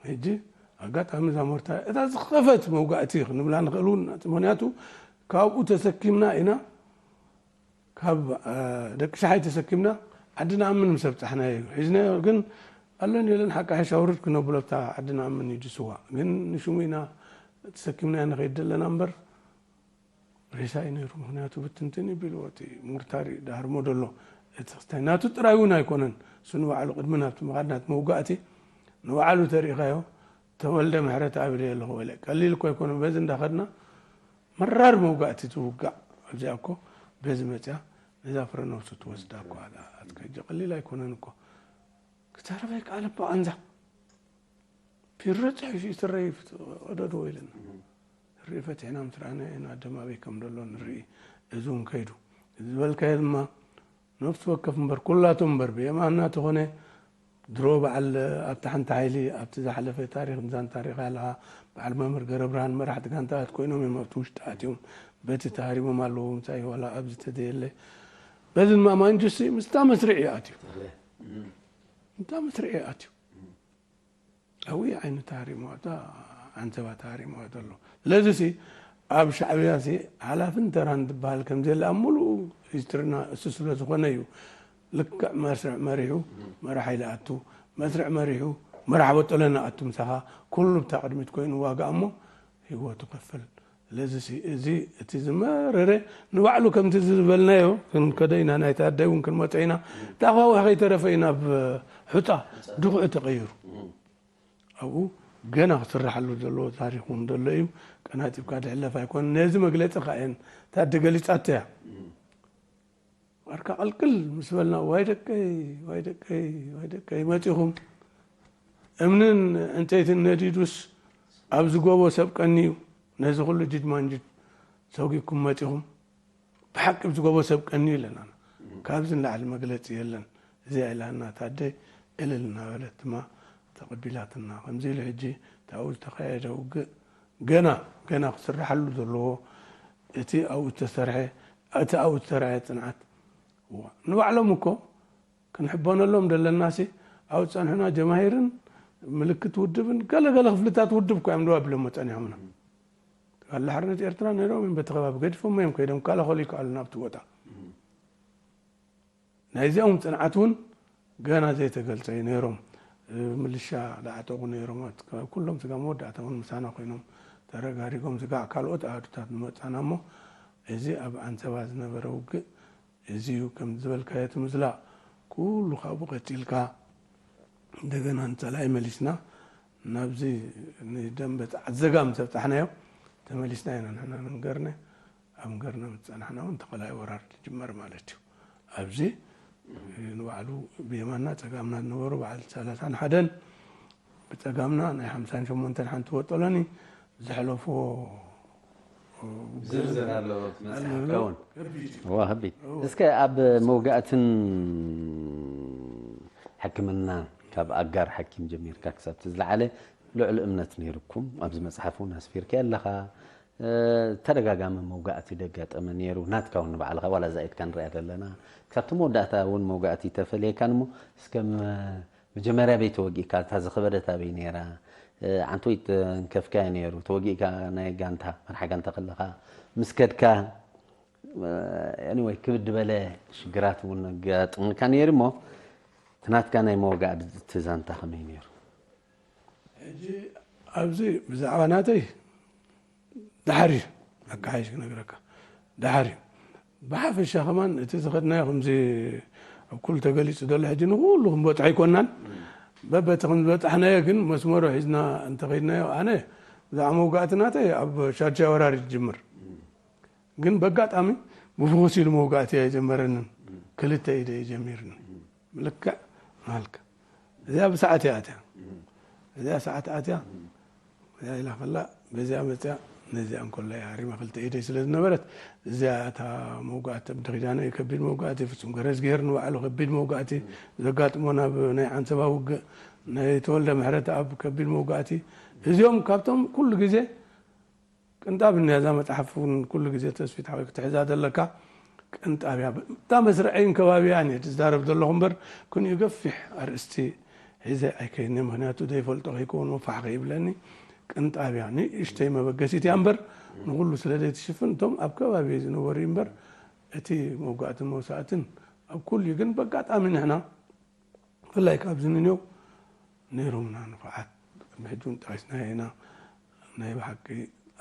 ሕጂ ኣጋጣሚ እዛ ሞርታ እታ ዝኸፈት መውጋእቲ ክንብላ ንኽእል እውን ምክንያቱ ካብኡ ተሰኪምና ኢና ካብ ደቂ ሸሓይ ተሰኪምና ዓዲ ንኣምን ምስ ኣብፃሕናዮ እዩ ሒዝናዮ ግን ኣለን የለን ሓቂ ሓሻ ውርድ ክነብሎ ኣብታ ዓዲ ንኣምን እዩ ድስዋ ግን ንሽሙ ኢና ተሰኪምናዮ ንኸይድ ዘለና እምበር ሬሳ እዩ ነይሩ ምክንያቱ ብትንትን ይቢልዎ እቲ ሙርታር እዩ ዳህርሞ ደሎ እቲ ክስታይ ናቱ ጥራይ እውን ኣይኮነን። እሱ ንባዕሉ ቅድሚ ናብቲ ምኻድ ናቲ መውጋእቲ ንባዕሉ ተሪኢኻዮ፣ ተወልደ ምሕረት ኣብ ኢለ ኣለኹ በለ። ቀሊል እኮ ኣይኮነን። በዚ እንዳኸድና መራር መውጋእቲ ትውጋእ። ኣብዚኣ እኮ በዚ መፅያ ነዛ ፍረ ነብሱ ትወስዳ እኮ ኣላ። ኣትከ ሕጂ ቀሊል ኣይኮነን እኮ። ክተረፈ ይከኣል እባ ኣንዛ ፒሮ ጥሒሱ ይስረይ ቀደዶ ኢልና ንርኢ። ፈቲሕና ምስ ረኣና ኢና ደም ኣበይ ከም ዘሎ ንርኢ። እዚ እውን ከይዱ። እዚ ዝበልካዮ ድማ ነፍሲ ወከፍ እምበር ኩላቶም እምበር ብየማና ተኾነ ድሮ በዓል ኣብቲ ሓንቲ ሓይሊ ኣብቲ ዝሓለፈ ታሪኽ እዛን ታሪኽ ኣለኻ በዓል መምህር ገረብርሃን መራሕቲ ጋንታታት ኮይኖም እዮም ኣብቲ ውሽጢ ኣትዮም በቲ ተሃሪሞም ኣለዉ ምሳይ ዋላ ኣብዚ ተዘየለ በዚ ድማ ማንጁሲ ምስታ መስርዕ እዩ ኣትዩ ምስታ መስርዕ እዩ ኣትዩ ኣብኡ ዓይኒ ተሃሪምዋ እታ ዓንተባ ተሃሪምዋ ዘሎ። ስለዚ ሲ ኣብ ሻዕብያ ሲ ሓላፍን ተራን ዝበሃል ከም ዘለ ኣብ ሙሉእ ሂስትሪና እሱ ስለ ዝኾነ እዩ። ልክዕ መስርዕ መሪሑ መራሕ ኢለ ኣቱ መስርዕ መሪሑ መራሕ በጠለና ኣቱ ምሳኻ ኩሉ ብታ ቅድሚት ኮይኑ ዋጋ እሞ ህይወቱ ከፍል። ስለዚ ሲ እዚ እቲ ዝመረረ ንባዕሉ ከምቲ ዝበልናዮ ክንከደ ኢና ናይታ ኣዳይ እውን ክንመፀ ኢና። እታ ኳ ከይተረፈ ኢና ናብ ሑፃ ድኹዒ ተቐይሩ። ኣብኡ ገና ክስርሓሉ ዘለዎ ታሪክ እውን ዘሎ እዩ። ቀናጢብካ ዝሕለፍ ኣይኮነን። ነዚ መግለፂ ከዓ እየን ታደ ገሊፃቶ እያ። ኣርካ ቅልቅል ምስ በልና ዋይ ደቀይ ዋይ ደቀይ ዋይ ደቀይ መፂኹም እምንን ዕንፀይትን ነዲዱስ ኣብዚ ጎቦ ሰብ ቀንዩ ነዚ ኩሉ ጅጅ ማንጅት ሰጒግኩም መፂኹም ብሓቂ ኣብዚ ጎቦ ሰብ ቀንዩ ኢለና። ካብዚ ንላዕሊ መግለፂ የለን። እዚኣ ኢላና ታደይ እልል እናበለት ድማ ተቐቢላትና። ከምዚ ኢሉ ሕጂ እቲ ኣብኡ ዝተኻየደ ውግእ ገና ገና ክስርሓሉ ዘለዎ እቲ ኣብኡ ዝተሰርሐ እቲ ኣብኡ ዝተረኣየ ፅንዓት እዋ፣ ንባዕሎም እኮ ክንሕበነሎም ደለናሲ ኣብኡ ዝፀንሑና ጀማሂርን ምልክት ውድብን ገለገለ ክፍልታት ውድብ እኮ እዮም ደው ኣቢሎሞ ፀኒሖምና። ተጋድሎ ሓርነት ኤርትራ ነይሮም እዮም በቲ ከባቢ ገዲፎሞ እዮም ከይዶም ከላኸሉ ይከኣሉ ናብቲ ቦታ። ናይዚኦም ፅንዓት እውን ገና ዘይተገልፀ እዩ ነይሮም። ምልሻ ዳዕጠቑ ነይሮም። ኩሎም ስጋ መወዳእታ እውን ምሳና ኮይኖም ተረጋሪጎም ስጋ ካልኦት ኣሃዱታት ንመፃና እሞ እዚ ኣብ ዓንሰባ ዝነበረ ውግእ እዚ እዩ ከም ዝበልካዮ እቲ ምዝላቕ ኩሉ ካብኡ ቀፂልካ እንደገና ንፀላኢ መሊስና ናብዚ ንደንበ ፃዕዘጋ ምስ ኣብፃሕናዮ ተመሊስና ኢና ንሕና ንንገርነ ኣብ ንገርነ ምስ ፀናሕና እውን ተኸላይ ወራር ትጅመር ማለት እዩ። ኣብዚ ንባዕሉ ብየማና ፀጋምና ዝነበሩ በዓል ሰላሳን ሓደን ብፀጋምና ናይ ሓምሳን ሸሞንተን ሓንቲ ወጠሎኒ ዘሕለፍዎ ዝርዝር ኣሎ መፅሓፍካ እውን እዋ ከቢድ እስከ ኣብ መውጋእትን ሕክምና ካብ ኣጋር ሓኪም ጀሚርካ ክሳብ ዝለዓለ ልዑል እምነት ነይርኩም ኣብዚ መፅሓፍ እውን ኣስፊርካ ኣለኻ ተደጋጋሚ መውጋእቲ ደጋጠመ ነይሩ ናትካ እውን ንባዕልኻ ዋላ እዛ ኢድካ ንሪኣ ዘለና ክሳብቲ መወዳእታ እውን መውጋእቲ ተፈለየካን እሞ እስከ መጀመርያ ኣበይ ተወጊእካ እታ ዝኸበደት ኣበይ ነይራ ዓንተወይ ተንከፍካዮ ነይሩ ተወጊእካ ናይ ጋንታ መርሓ ጋንታ ከለኻ ምስ ከድካ anyway ክብድ ዝበለ ሽግራት እውን ኣጋጥምካ ነይሩ እሞ እቲ ናትካ ናይ መወጋእቲ ዛንታ ከመይ ነይሩ? ሕጂ ኣብዚ ብዛዕባ ናተይ ዳሕሪ ኣካሓይሽ ክነግረካ ዳሕሪ ብሓፈሻ ከማን እቲ ዝኸድናዮ ከምዚ ኣብ ኩሉ ተገሊፁ ዘሎ ሕጂ ንኩሉ ክንበፅሖ ኣይኮናን በበቲ ከም ዝበፃሕናዮ ግን መስመሩ ሒዝና እንተኸድናዮ ኣነ ብዛዕባ መውጋእቲ ናተይ ኣብ ሻድሻይ ወራር እዩ ዝጅምር ግን በጋጣሚ ብፍኹስ ኢሉ መውጋእቲ ኣይጀመረንን ክልተ ኢደ እዩ ጀሚርኒ ልክዕ ናልካ እዚኣ ብሰዓት እያ ኣትያ እዚኣ ሰዓት ኣትያ እዚኣ ኢላ ከላ በዚኣ መፅያ ነዚኣ እንኮላ እያ ሃሪማ ክልተ ኢደይ ስለ ዝነበረት እዚኣ እታ መውጋእቲ እብዲ ኪዳነ እዩ ከቢድ መውጋእቲ ፍፁም ገረዝግሄር ንባዕሉ ከቢድ መውጋእቲ ዘጋጥሞ ናብ ናይ ዓንሰባ ውግእ ናይ ተወልደ ምሕረት ኣብ ከቢድ መውጋእቲ እዚኦም ካብቶም ኩሉ ግዜ ቅንጣብ እኒያ እዛ መፅሓፍ እውን ኩሉ ግዜ ተስፊት ሓወይ ክትሕዛ ዘለካ ቅንጣብ እያ እታ መስርዐይን ከባቢያን እየ ዝዛረብ ዘለኹ እምበር ክንኡ ገፊሕ ኣርእስቲ ሒዘ ኣይከይድኒ ምክንያቱ ዘይፈልጦ ከይከውን ፋሕ ከይብለኒ ቅንጣብ እያ ንእሽተይ መበገሲት እያ እምበር ንኩሉ ስለ ዘይትሽፍን እቶም ኣብ ከባቢ ዝነበሩ እዩ እምበር እቲ መውጋእትን መውሳእትን ኣብ ኩሉ እዩ ግን በጋጣሚ ንሕና ብፍላይ ካብዚ ንንዮ ነይሮምና ንፉዓት ቅድሚ ሕጂ እውን ጠቒስናዮ ኢና ናይ ብሓቂ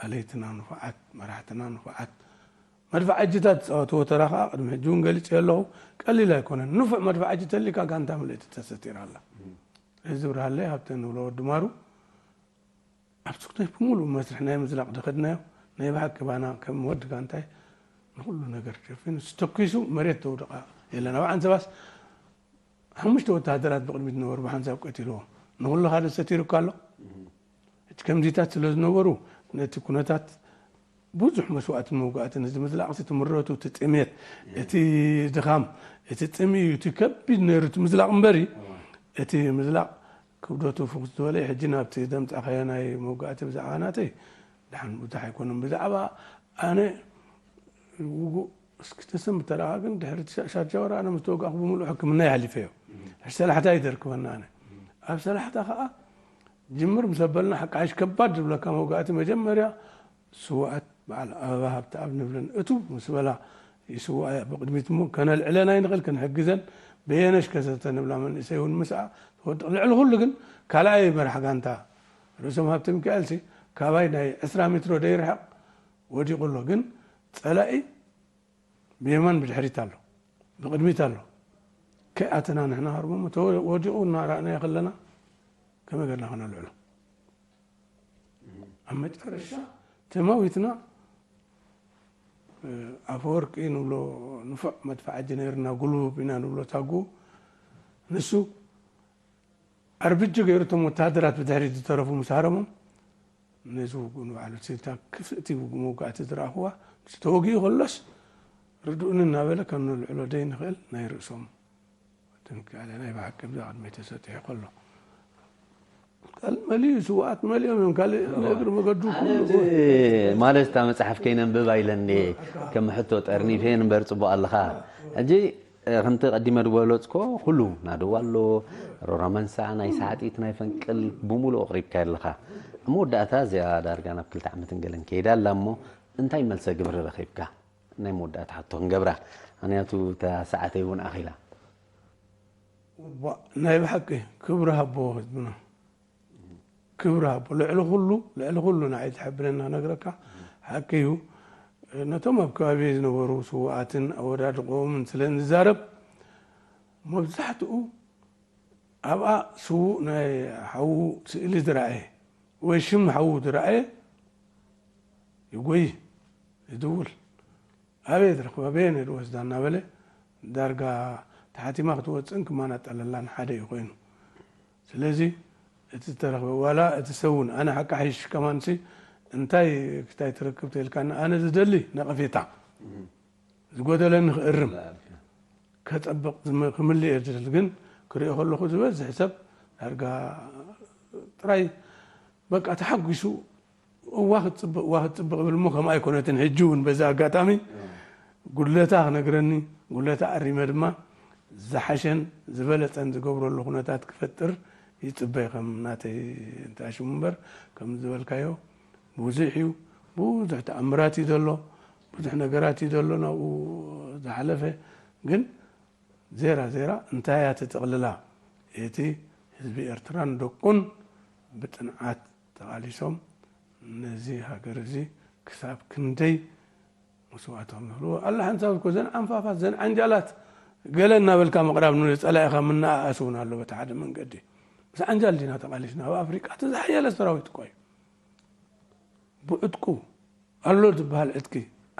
ኣለይትና ንፉዓት መራሕትና ንፉዓት መድፍዓጅታት ዝፃወትዎ ተራ ከዓ ቅድሚ ሕጂ እውን ገሊፀ ኣለኹ። ቀሊል ኣይኮነን። ንፉዕ መድፍዓጅ ተሊካ ጋንታ ምልእቲ ተሰቲራ ኣላ። እዚ ብርሃለይ ሃብተ ንብሎ ወዲ ማሩ ኣብ ስኩነት ብምሉእ መስርሕ ናይ ምዝላቕ ዝኸድናዮ ናይ ብሓቂ ባና ከም ወዲ ጋንታይ ንኩሉ ነገር ሸፊኑ ዝተኪሱ መሬት ተውድቓ የለን። ኣብ ዓንሰባስ ሓሙሽተ ወተሃደራት ብቕድሚት ዝነበሩ ብሓንሳብ ቀቲልዎ ንኩሉ ሓደ ሰቲሩካ ኣሎ። እቲ ከምዚታት ስለ ዝነበሩ ነቲ ኩነታት ብዙሕ መስዋእትን መውጋእትን እዚ ምዝላቕ እዚ ትምረቱ እቲ ጥሜት እቲ ድኻም እቲ ጥሚ እዩ እቲ ከቢድ ነይሩ እቲ ምዝላቕ እምበሪ እቲ ምዝላቕ ክብደቱ ፍኹስ ዝበለ እዩ። ሕጂ ናብቲ ዘምጻእካዮ ናይ መውጋእቲ ብዛዕባ ናተይ ደሓን ብዙሕ ኣይኮነን። ብዛዕባ ኣነ ውጉእ እስኪ ተሰንብት ተረኻ ግን ድሕሪ እቲ ሻ- ሻርጃ ወረ ኣነ ምስ ተወጋእኩ ብምሉእ ሕክምና ይሓሊፈዮ። ሕጂ ሰላሕታ ይደርክበና ኣነ ኣብ ሰላሕታ ከዓ ጅምር ምስ ኣበልና ሓቃይሽ ከባድ ዝብለካ መውጋእቲ መጀመርያ ስውኣት በዓል ኣበባ ሃብተኣብ ንብለን እቱ ምስ በላ ይስውኣ እያ ብቕድሚት እሞ ከነልዕለን ኣይንኽእል ክንሕግዘን በየነሽ ከሰተ ንብላ መንእሰይ እውን ምስኣ ትወድቕ ልዕሊ ኩሉ ግን ካልኣይ መራሕ ጋንታ ርእሶም ሃብተ ሚካኤል ሲ ካባይ ናይ ዕስራ ሜትሮ ደይርሕቕ ወዲቑ ኣሎ ግን ፀላኢ ብየማን ብድሕሪት ኣሎ ብቕድሚት ኣሎ ከይኣተና ንሕና ሃርሞሞ ተወዲቑ እናረኣናዮ ከለና ከመይ ገርና ከነልዕሎ ኣብ መጨረሻ ተማዊትና ኣፈወርቂ ንብሎ ንፉዕ መድፍዓጂ ነይርና ጉሉብ ኢና ንብሎ ታጉ ንሱ ኣርብጂ ገይሩ እቶም ወተሃደራት ብድሕሪት ዝተረፉ ምስ ሃረሞም ነዚ ውጉእ ንባዕሉ እቲ እታ ክፍእቲ ውጉእ መውጋእቲ ዝረኣኽዋ ምስ ተወጊኡ ከሎስ ርድኡኒ እናበለ ከም ንልዕሎ ደይ ንኽእል ናይ ርእሶም ትንካለ ናይ ብሓቂ ብዛ ቅድመይ ተሰጢሑ ከሎ ካልእ መሊኡ ስውኣት መሊኦም እዮም ካልእ ንእግሪ መገዱ ኩሉ ማለት እታ መፅሓፍ ከይነንብብ ኣይለን ከም ሕቶ ጠርኒፈ ንበር ፅቡቅ ኣለኻ ሕጂ ከምቲ ቀዲመ ዝበለፅኮ ኩሉ ናደው ኣሎ ሮራመንሳ ናይ ሳዕጢት ናይ ፈንቅል ብሙሉ ኣቅሪብካ ኣለኻ ኣብ መወዳእታ እዚኣ ዳርጋ ናብ ክልተ ዓመትን ገለን ከይዳ ኣላ እሞ እንታይ መልሰ ግብሪ ረኺብካ ናይ መወዳእታ ሕቶ ክንገብራ ምክንያቱ እታ ሰዓተይ እውን ኣኺላ ናይ ብሓቂ ክብሪ ሃቦ ህዝብና ክብሪ ሃቦ ልዕሊ ኩሉ ልዕሊ ኩሉ ንዓይ ዝሕብረኒ ክነግረካ ሓቂ እዩ ነቶም ኣብ ከባቢ ዝነበሩ ስውኣትን ኣወዳድቆምን ስለ ንዛረብ መብዛሕትኡ ኣብኣ ስዉእ ናይ ሓዉ ስእሊ ዝረኣየ ወይ ሽም ሓዉ ዝረኣየ ይጎይ ይድውል ኣበየ ዝረኽባ በየነ ዝወስዳ እናበለ ዳርጋ ተሓቲማ ክትወፅእን ክማናጠለላን ሓደ እዩ ኮይኑ ስለዚ እቲ ዝተረኽበ ዋላ እቲ ሰውን ኣነ ሓቂ ሓይሽ ከማንሲ እንታይ ክታይ ትረክብ ተልካኒ ኣነ ዝደሊ ነቐፌታ ዝጎደለኒ ክእርም ከፀብቕ ክምልእ እየ ዝደሊ ግን ክሪኦ ከለኹ ዝበዝሕ ሰብ ዳርጋ ጥራይ በቃ ተሓጒሱ እዋ ክትፅብቕ እዋ ክትፅብቕ ብል እሞ ከምኣ ኣይኮነትን ሕጂ እውን በዚ ኣጋጣሚ ጉድለታ ክነግረኒ ጉድለታ ኣሪመ ድማ ዝሓሸን ዝበለፀን ዝገብረሉ ኩነታት ክፈጥር ይፅበ ከም ናተይ እንታይ ሽሙ እምበር ከም ዝበልካዮ ብዙሕ እዩ ብዙሕ ተኣምራት እዩ ዘሎ ብዙሕ ነገራት እዩ ዘሎ ናብኡ ዝሓለፈ ግን ዜራ ዜራ እንታይ እያ ትጥቕልላ እቲ ህዝቢ ኤርትራን ደቁን ብፅንዓት ተቓሊሶም ነዚ ሃገር እዚ ክሳብ ክንደይ መስዋእቶም ይኽልዎ ኣላ ሓንሳብ እኮ ዘን ዓንፋፋት ዘን ዓንጃላት ገለ እናበልካ ምቕራብ ንፀላኢኻ ምናኣኣስ እውን ኣሎ በቲ ሓደ መንገዲ ምስ ዓንጃል ዲና ተቓሊስና ኣብ ኣፍሪቃ እቲ ዝሓየለ ሰራዊት እኮ እዩ ብዕጥቁ ኣሎ ዝበሃል ዕጥቂ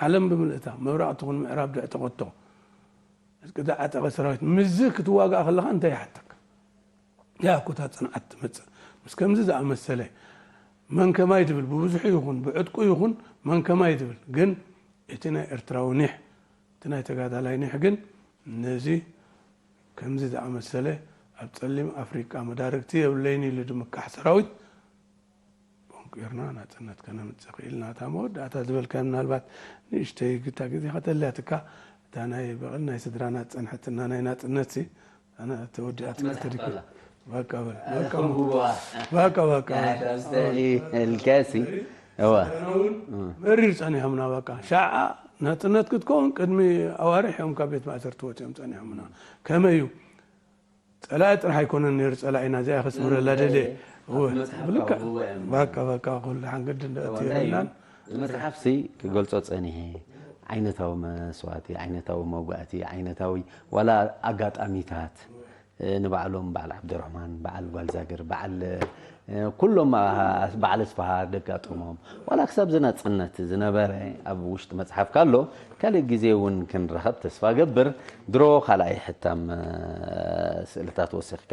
ዓለም ብምልእታ ምብራቕ ትኹን ምዕራብ ዘዕጠቐቶ ዕጥቂ ዝዓጠቐ ሰራዊት ምስዚ ክትዋጋእ ከለኻ እንታይ ይሓተካ ያኩታ ፅንዓት ትመፅእ ምስ ከምዚ ዝኣመሰለ መን ከማይ ትብል ብብዝሑ ይኹን ብዕጥቁ ይኹን መን ከማይ ትብል ግን እቲ ናይ ኤርትራዊ ኒሕ እቲ ናይ ተጋዳላይ ኒሕ ግን ነዚ ከምዚ ዝኣመሰለ ኣብ ፀሊም ኣፍሪቃ መዳርግቲ የብለይን ኢሉ ድምካሕ ሰራዊት ቦንቂርና ናፅነት ከነምፅእ ክኢልና እታ መወዳእታ ዝበልካዮ ምናልባት ንእሽተይ ግታ ግዜ ከተልያትካ እታ ናይ በቐል ናይ ስድራና ዝፀንሐትና ናይ ናፅነት ሲ ኣነ ተወዲኣትካ ተሪኩ በቃ በል በቃ በቃ በቃ ልከሲ እዋ መሪር ፀኒሖምና በቃ ሻዓ ናፅነት ክትከውን ቅድሚ ኣዋርሕ እዮም ካብ ቤት ማእሰርቲ ወፂኦም ፀኒሖምና ከመይ እዩ ፀላኢ ጥራሕ ኣይኮነን ነይሩ ፀላኢና እዚኣ ከስምረላ ደልየ እወ ብልክዕ በቃ በቃ ኩሉ ሓንገዲ እንደእትየብልናን እዚ መፅሓፍ ሲ ክገልፆ ፀኒሐ ዓይነታዊ መስዋእቲ፣ ዓይነታዊ መውጋእቲ፣ ዓይነታዊ ዋላ ኣጋጣሚታት፣ እ፣ ንባዕሎም በዓል ዓብደረሕማን፣ በዓል ጓልዛግር፣ በዓል፣ እ፣ ኩሎም ኣ-፣ በዓል ኣስፍሃ ደጋጥሞም። ዋላ ክሳብ ዝናጽነት ዝነበረ ኣብ ውሽጢ መጽሓፍካ ኣሎ። ካልእ ግዜ እውን ክንራኸብ ተስፋ ገብር። ድሮ ካልኣይ ሕታም፣ እ፣ ስእልታት ወሲኽካ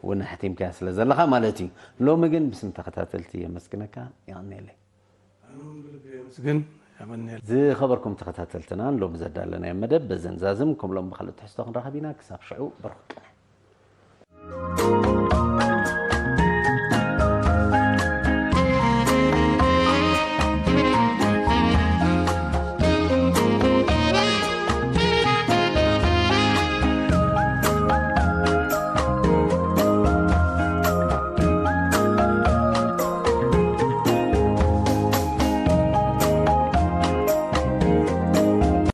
እውን ኣሕቲምካያ ስለ ዘለኻ ማለት እዩ። ሎሚ ግን ብስም ተኸታተልቲ የመስግነካ። የቐንየለይ። ኣነ እውን ብልቢ የመስግን። የቐንየለይ። ዝኸበርኩም ተኸታተልትና፣ ሎሚ ዘዳለናዮ መደብ በዘን ዛዝም፣ ከምሎም ብኻልእ ትሕዝቶ ክንራኸብ ኢና። ክሳብ ሽዑ ብሩኽ ቀነ።